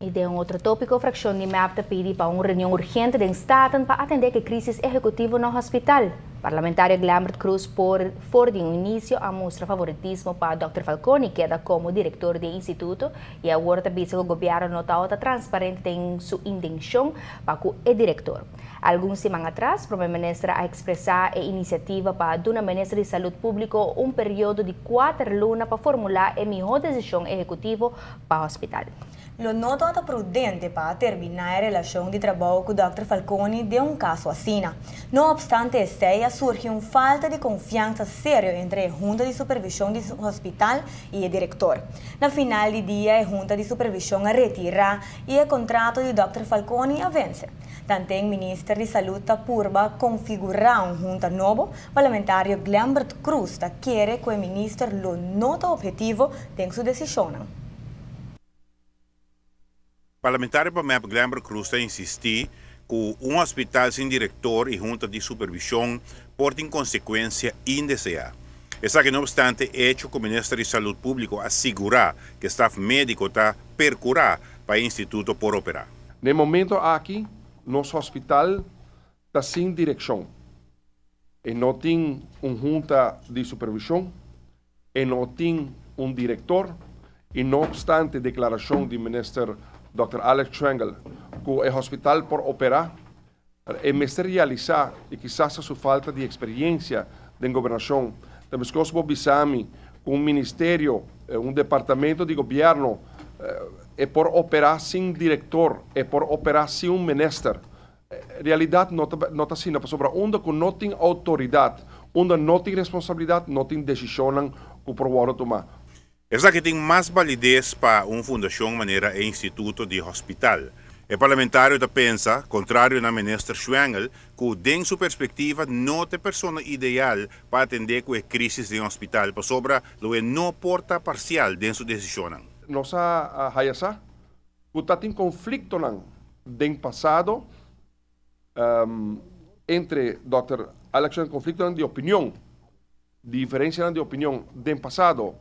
I den un otro tópiko, frakshon di MEP ta pidi pa un reunion urgente den Staten pa atendé ku e krísis ehekutivo na hospital. Parlamentario Glenbert Croes por for di un inisio a mustra favoritismo pa Dòkter Falconi keda komo direktor di e instituto i awor ta bisa ku gobièrnu no tabata transparente den su intenshon pa ku e direktor. Algun siman atras, Prome Minister a ekspresá e inisiativa pa duna Minister di Salud Públiko un periodo di kuater luna pa formulá e mihó desishon ehekutivo pa hospital. Lo no tabata prudente pa terminá e relashon di trabou ku dòkter Falconi den un kaso asina. No opstante esei, a surgi un falta di konfiansa serio entre e hunta di supervishon di hospital i e direktor. Na final di dia e hunta di supervishon a retirá i e kontrato di dòkter Falconi a vense. Tanten minister di Salud ta purba konfigurá un hunta nobo, parlamentario Glenbert Croes ta kere ku e minister lo no ta ophetivo den su desishonnan. Parlamentario pa mep Glenbert Croes ta insistí ku un hospital sin direktor i hunta di supervishon por tin konsekuensia indeseá. Esaki no opstante echo ku Minister di Salud Públiko a sigurá ku e staf médiko ta perkurá pa e instituto por operá. Na e momento aki nos hospital ta sin direkshon. E no tin un hunta di supervishon, e no tin un direktor i no opstante deklarashon di Minister Dòkter Alex Schwengle ku e hospital por operá, e mester realisá i kisas ta su falta di eksperiensia den gobernashon. Ta meskos bo bisa mi ku un ministerio, un departamento di gobièrnu e por operá sin direktor, e por operá sin un minister. Realidat no ta no ta asina pasobra unda ku no tin outoridat, unda no tin responsabilidat, no tin desishonnan ku por wòrdu tumá. Esaki tin mas balides pa un fundashon manera e Instituto di Hospital. E parlamentario ta pensa, kontrario na Minister Schwengle, ku den su perspektiva no ta e persona ideal pa atendé ku e krísis den hospital pasobra lo e no por ta parsial den su desishonnan. Nos a haya sa ku ta tin konfliktonan den pasado entre dòkter Alex Schwengle, konfliktonan di opinion, diferensianan di opinion den pasado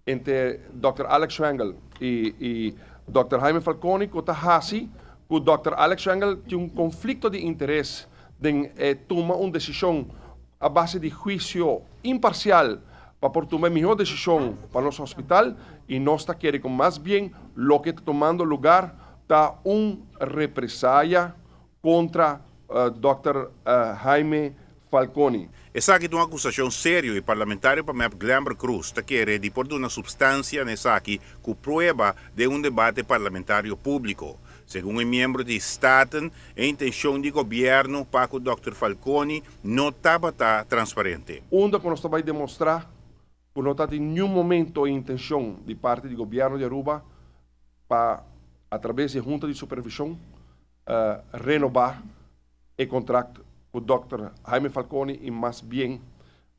entre dòkter Alex Schwengle i dòkter Jaime Falconi ku ta hasi ku dòkter Alex Schwengle tin un konflikto di interes den e tuma un desishon a base di huisio imparsial pa por tuma e mihó desishon pa nos hospital i nos ta kere ku mas bien loke ta tumando lugar ta un represaya kontra dòkter Jaime Falconi. Esaki ta un akusashon serio i parlamentario pa mep Glenbert Croes ta kere di por duna supstansia na esaki ku prueba den un debate parlamentario públiko. Segun e miembro di Staten, e intenshon di gobièrnu pa ku dòkter Falconi no tabata transparente. Unda ku nos ta bai demostrá ku no ta tin niun momento e intenshon di parti di gobièrnu di Aruba pa atrabes di e Hunta di Supervishon renobá e kontrakt ku dòkter Jaime Falconi i mas bien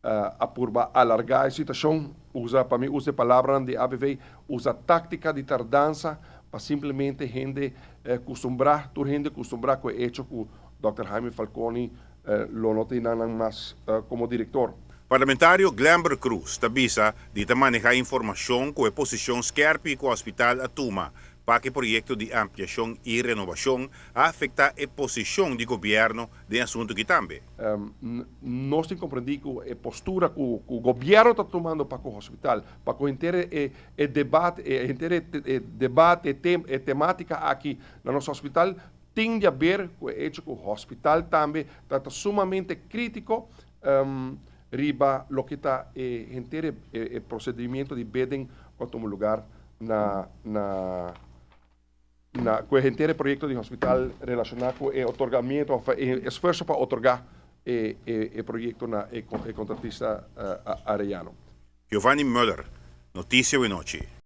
a purba alargá e situashon, usa, pa mi usa e palabranan di ABV, usa táktika di tardansa pa simplemente hende kustumbrá, tur hende kustumbrá ku e echo ku dòkter Jaime Falconi lo no tin nan mas komo direktor. Parlamentario Glenbert Croes ta bisa di ta manehá informashon ku e posishon skèrpi ku hospital a tuma pa ku e proyekto di ampliashon i renobashon a afektá e posishon di gobièrnu den asuntu ki tambe. Nos tin komprendí ku e postura ku gobièrnu ta tumando pa ku hospital, pa ku henter e debate, henter e debate, e temátika aki na nos hospital tin di haber ku e echo ku hospital tambe ta ta sumamente krítiko riba loke ta e henter e prosedimiento di bidding ku a tuma lugar na na. Na cu e henter e proyecto di hospital relaciona cu e otorgamiento of e esfuerzo pa otorga e e proyecto na e contratista Arellano. Giovanni Muller, Noticia Wenochi.